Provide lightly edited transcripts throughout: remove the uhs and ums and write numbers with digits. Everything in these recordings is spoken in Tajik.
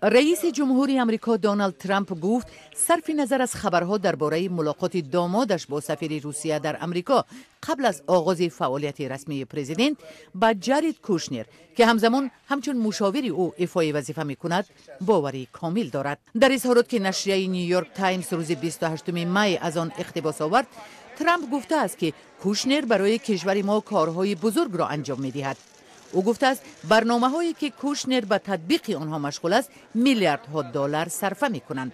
Раиси ҷумҳури Амрико Доналд Трамп гуфт, сарфи назар аз хабарҳо дар бораи мулоқоти домодаш бо сафири Русия дар Амрико қабл аз оғози фаъолияти расмии президент, ба Ҷарид Кушнер, ки ҳамзамон ҳамчун мушовири ӯ ифои вазифа мекунад, боварии комил дорад. Дар изҳорот, ки нашрияи Нью-Йорк Таймс рӯзи 28 май аз он иқтибос овард, Трамп гуфтааст, ки Кушнер барои кишвари мо корҳои бузургро анҷом медиҳад. Ӯ гуфтааст, барномаҳое, ки Кушнер ба татбиқи онҳо машғул аст, миллиардҳо доллар сарфа мекунанд.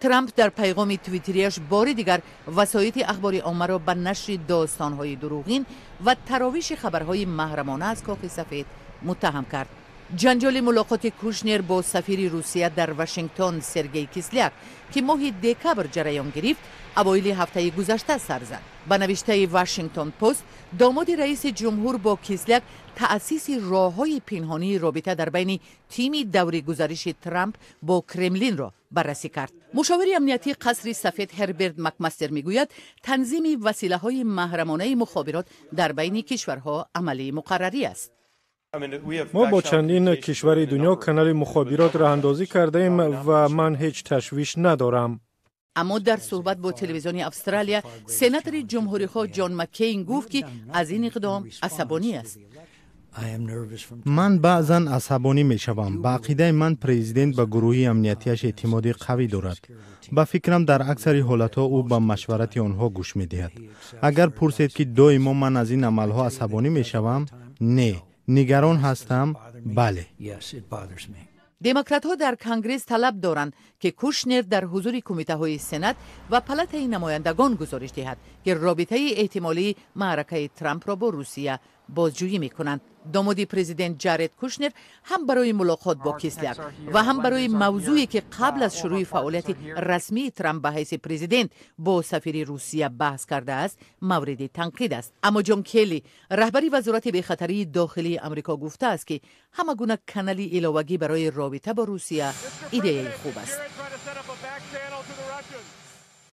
Трамп дар пайғоми твиттерияш бори дигар васоити ахбори оммаро ба нашри достонҳои дурӯғин ва таровиши хабарҳои маҳрамона аз Кохи Сафед муттаҳам кард. Ҷанҷоли мулоқоти Кушнер бо сафири Русия дар Вашингтон Сергей Кисляк, ки моҳи декабр ҷараён гирифт, авоили ҳафтаи гузашта сар зад. Ба навиштаи Вашингтон Пост, домоди раиси ҷумҳур бо Кисляк таъсиси роҳҳои пинҳонии робита дар байни тими даври гузариши Трамп бо Кремлинро баррасӣ кард. Мушовири амниятии Қасри Сафед Ҳерберт Макмастер мегӯяд, танзими василаҳои маҳрамонаи мухобирот дар байни кишварҳо амали муқаррарӣ аст. Мо бо чандин кишвари дунё канали мухобирот роҳандозӣ кардаем ва ман ҳеҷ ташвиш надорам. Аммо дар суҳбат бо телевизиони Австралия сенатори ҷумҳурихоҳ Ҷон Маккейн гуфт, ки аз ин иқдом асабонӣ аст. Ман баъзан асабонӣ мешавам. Ба ақидаи ман, президент ба гурӯҳи амниятиаш эътимоди қавӣ дорад. Ба фикрам, дар аксари ҳолатҳо ӯ ба машварати онҳо гӯш медиҳад. Агар пурсед, ки доимо ман аз ин амалҳо асабонӣ мешавам, не. Нигарон ҳастам, бале. Демократҳо дар Конгресс талаб доранд, ки Кушнер дар ҳузури кумитаҳои Сенат ва палатаи намояндагон гузориш диҳад, ки робитаи эҳтимолии маъракаи Трампро бо Русия бозҷӯӣ мекунанд. Домоди президент Ҷаред Кушнер ҳам барои мулоқот бо Кисляк ва ҳам барои мавзӯе, ки қабл аз шурӯъи фаъолияти расмии Трамп ба ҳайси президент бо сафири Русия баҳс кардааст, мавриди танқид аст. Аммо Ҷон Келли, раҳбари Вазорати бехатарии дохилии Амрико, гуфтааст, ки ҳама гуна канали иловагӣ барои робита бо Русия идеяи хуб аст.